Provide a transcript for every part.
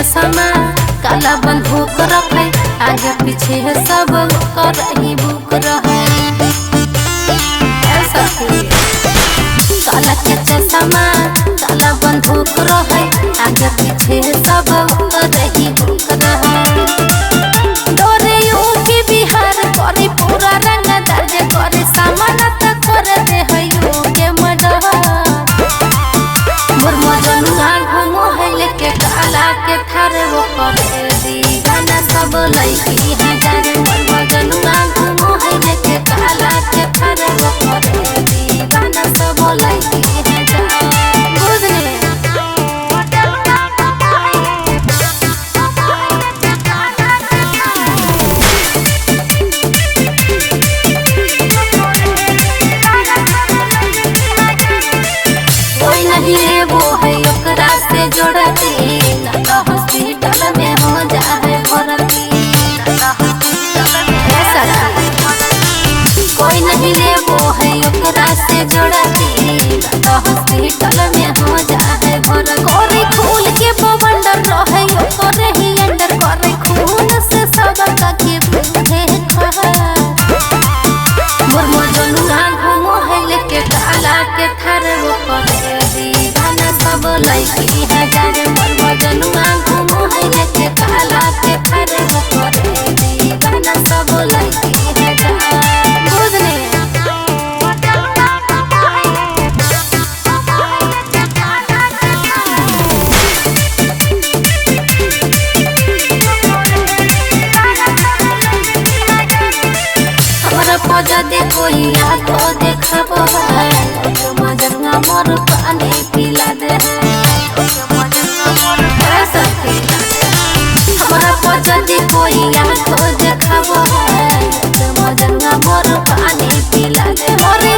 चश्मा काला बंदूक रखे, आगे पीछे है सब करही बुक रहे। काला के चश्मा काला बंदूक रहे, आगे पीछे है सब करही बुक रहे। डोरे यूपी बिहार करे पूरा रंग दर्ज करे, सामान त कर दे है you के मर्डर। मोर मजनुआ घूमो है लेके काला के थार, वो करे दीवाना सब लईकी हजार। मोर मजनुआ घूमो है लेके काला के थार, वो करे दीवाना सब लईकी हजार। बुझने कोई नहीं वो है ओकरा से जोड़ती, ना तो हॉस्पिटल में हो जाए भर्ती। कोई नहीं ले वो है ओकरा से जोड़ती, ना तो हॉस्पिटल में हो जाए भर्ती। करे खून के बवंडर रहे ओकरे ही अंडर, करे खून से सब के बूढ़े खा। मोर मजनुआ घूमो है लेके काला के थार, वो करे दीवाना सब लईकी हजार। मोर मजनुआ घूमो है लेके काला के थार, वो करे दीवाना सब लईकी हजार। बुझने हमरा दे कोई आको देखबो है, मजनुआ मोर पानी पिला दे। हमरा पजदे कोई आको देखबो है, मजनुआ मोर पानी पिला दे। मोरे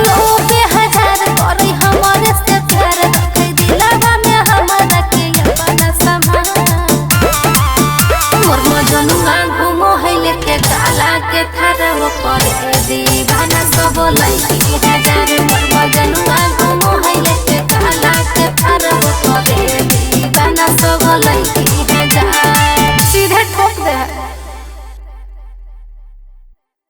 पे हजार करे हमरे से प्यार, रखे दिलवा में हमरा के अपना समान। मोर मजनुआ घूमो है लेके काला के थार, वो करे दीवाना सब लईकी हजार। मोर मजनुआ घूमो है लेके काला के थार, वो करे दीवाना सब लईकी।